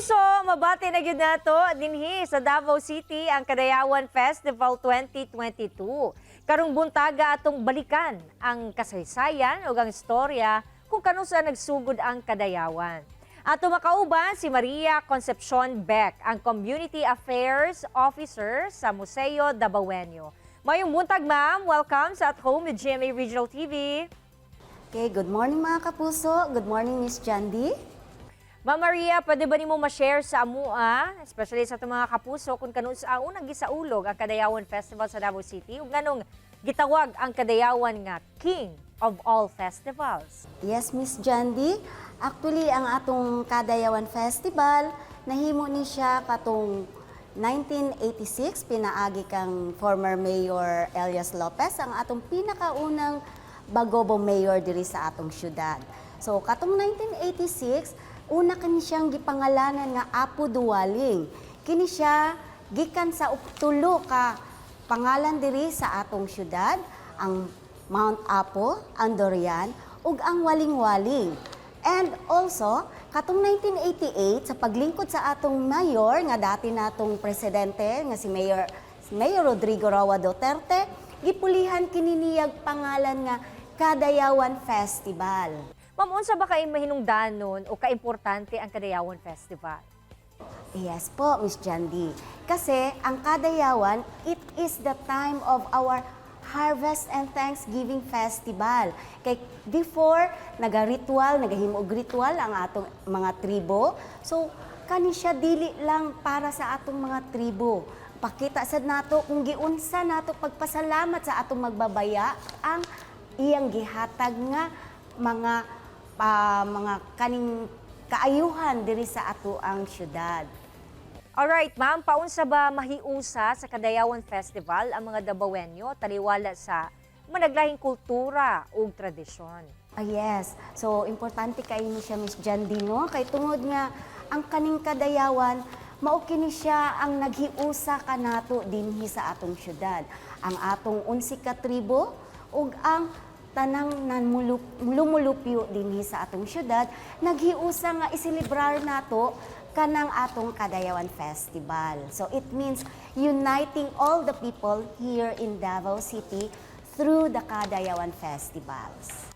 Kapuso, mabati na gyud nato dinhi sa Davao City ang Kadayawan Festival 2022. Karong buntaga, atong balikan ang kasaysayan ug ang istorya kung kanusa nagsugod ang Kadayawan. Ato makauban si Maria Concepcion Beck, ang Community Affairs Officer sa Museo Dabawenyo. Maayong buntag, ma'am. Welcome sa At Home with GMA Regional TV. Okay, good morning, mga kapuso. Good morning, Miss Jandy. Ma'am Maria, pwede ba nimo ma-share sa amua, especially sa atong mga kapuso, kung kanus sa unang gisaulog ang Kadayawan Festival sa Davao City ug nganong gitawag ang Kadayawan nga King of all festivals? Yes, Miss Jandy. Actually, ang atong Kadayawan Festival, nahimo ni siya katong 1986, pinaagi kang former Mayor Elias Lopez, ang atong pinakaunang Bagobo Mayor diri sa atong syudad. So, katong 1986, una kini siyang gipangalanan nga Apo Duwaling. Kini siya gikan sa tulo ka pangalan diri sa atong syudad, ang Mount Apo, ang Dorian, ug ang Waling-Waling. And also, katong 1988, sa paglingkod sa atong mayor, nga dati natong presidente, nga si Mayor Rodrigo Roa Duterte, gipulihan kini niyag pangalan nga Kadayawan Festival. Ma'am, unsa ba kay mahinungdanon o kaimportante ang Kadayawan Festival? Yes po, Miss Jandy. Kasi ang Kadayawan, it is the time of our Harvest and Thanksgiving Festival. Kay before, naga-ritual, nagahimo og ritual ang atong mga tribo. So, kani siya dili lang para sa atong mga tribo. Pakita sad nato kung giunsa nato pagpasalamat sa atong magbabaya ang iyang gihatag nga mga kaning kaayuhan diri sa ato ang syudad. Alright, ma'am, paunsa ba mahiusa sa Kadayawan Festival ang mga Dabawenyo taliwala sa managlahing kultura ug tradisyon? Ah, yes. So, importante kay ni siya, Miss Jandy, no? Kay tungod nga, ang kaning Kadayawan, mao kini siya ang naghiusa kanato dinhi sa atong syudad. Ang atong 11 ka tribo ug ang tanang lumulupyo dinhi sa atong syudad, naghiusa nga iselebrar nato kanang atong Kadayawan Festival. So it means uniting all the people here in Davao City through the Kadayawan Festivals.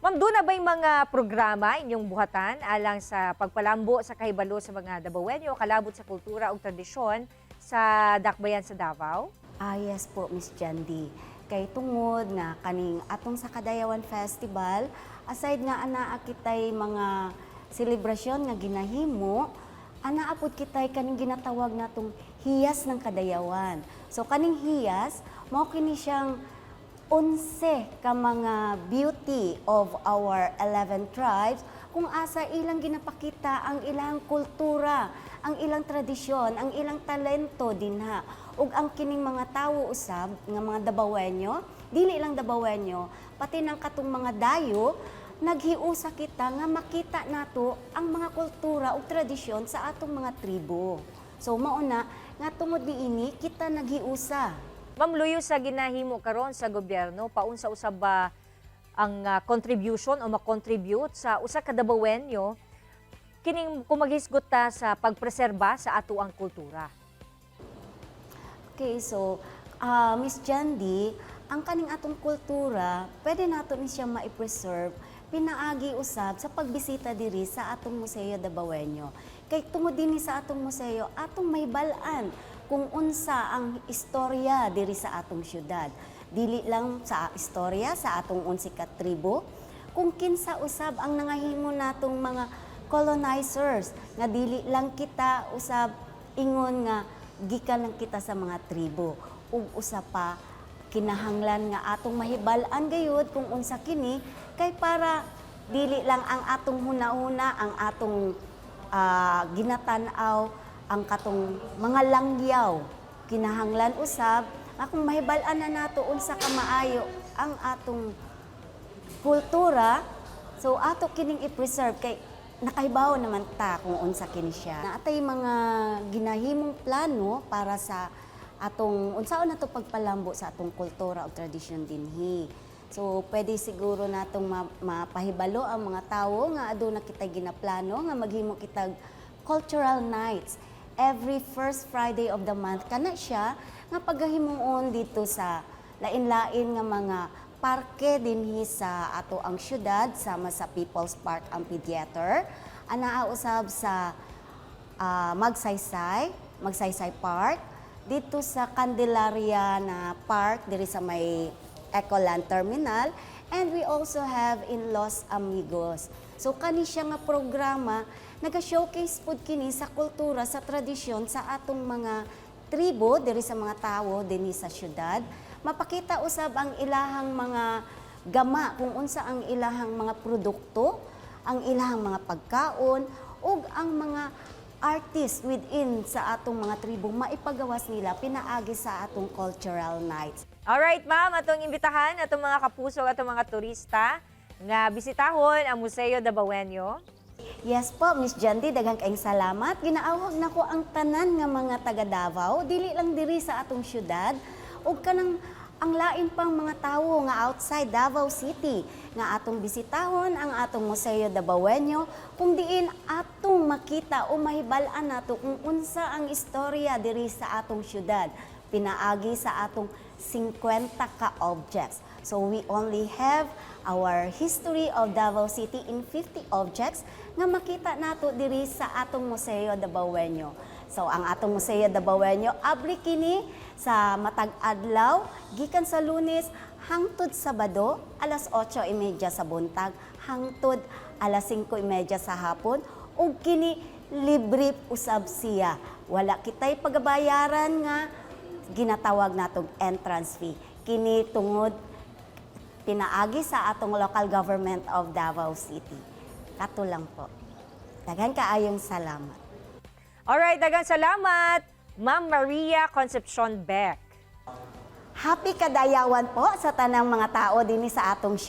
Ma'am, duna ba'y mga programa inyong buhatan alang sa pagpalambo sa kahibalo sa mga Dabawenyo kalabot sa kultura ug tradisyon sa Dakbayan sa Davao? Ah, yes po, Miss Jandy. Kay tungod nga kaning atong sa Kadayawan Festival, aside nga anaa kitay mga selebrasyon nga ginahimo, anaa pod kitay kaning ginatawag natong Hiyas ng Kadayawan. So kaning hiyas, mao kini siyang 11 ka mga beauty of our 11 tribes kung asa ilang ginapakita ang ilang kultura, ang ilang tradisyon, ang ilang talento dinha. Ug ang kining mga tawo usab nga mga Dabawenyo, dili lang Dabawenyo, pati ng katong mga dayo, naghiusa kita nga makita nato ang mga kultura ug tradisyon sa atong mga tribo. So mao na nga tungod niini kita naghiusa. Ma'am, luyo sa ginahimo karon sa gobyerno, paunsa usab ba ang contribution o makontribute sa usa ka Dabawenyo kining kung maghisgot ta sa pagpreserba sa ato ang kultura? Okay, so Miss Jandy, ang kaning atong kultura, pwede nato ni siya ma-preserve pinaagi usab sa pagbisita diri sa atong Museo Dabawenyo. Kay tungod dinhi sa atong museo, atong mahibal-an kung unsa ang istorya diri sa atong syudad. Dili lang sa istorya sa atong 11 ka tribo, kung kinsa usab ang nangahimo natong mga colonizers nga dili lang kita usab ingon nga gikan lang kita sa mga tribo. Ug usa pa, kinahanglan nga atong mahibal-an gayud kung unsa kini kay para dili lang ang atong hunahuna, ang atong ginatan-aw ang katong mga langyaw. Kinahanglan usab nga kung mahibal-an na nato unsa ka maayo ang atong kultura, so ato kining i-preserve kay nakahibaw naman ta kung unsa kini siya. Naatay mga ginahimong plano para sa atong unsaon nato pagpalambo sa atong kultura ug tradisyon dinhi. So pwede siguro natong mapahibalo ang mga tawo nga aduna kita ginaplano nga maghimo kitag cultural nights every first Friday of the month kana siya nga pagahimuon dito sa lain-lain nga mga parke dinhi sa ato ang syudad, sama sa People's Park Amphitheater, anaa usab sa Magsaysay, Magsaysay Park, dito sa Candelaria na Park diri sa may Ecoland Terminal, and we also have in Los Amigos. So kani siya nga programa naga-showcase pud kini sa kultura, sa tradisyon sa atong mga tribo diri sa mga tawo dinhi sa syudad. Mapakita usab ang ilahang mga gama, kung unsa ang ilahang mga produkto, ang ilahang mga pagkaon ug ang mga artists within sa atong mga tribo, maipagawas nila pinaagi sa atong cultural nights. Alright, ma'am, atong imbitahan atong mga kapuso, atong mga turista nga bisitahon ang Museo Dabawenyo. Yes po, Miss Jandy, daghang kaayong salamat. Ginaawhag nako ang tanan nga mga taga Davao, dili lang diri sa atong syudad, ug kanang ang lain pang mga tawo nga outside Davao City nga atong bisitahon ang atong Museo Dabawenyo, kung diin atong makita o mahibal-an nato kung unsa ang istorya diri sa atong syudad pinaagi sa atong 50 ka objects. So we only have our history of Davao City in 50 objects nga makita nato diri sa atong Museo Dabawenyo. So ang atong Museo Dabawenyo, abri kini sa matag adlaw gikan sa Lunes hangtod Sabado, alas 8:30 sa buntag hangtod alas 5:30 sa hapon, ug kini libre usab siya. Wala kitay pagabayaran nga ginatawag natong entrance fee. Kini tungod pinaagi sa atong local government of Davao City. Kato lang po. Daghan kaayong salamat. Alright, daghang salamat, Ma'am Maria Concepcion Beck. Happy Kadayawan po sa tanang mga tao dinhi sa atong syudad.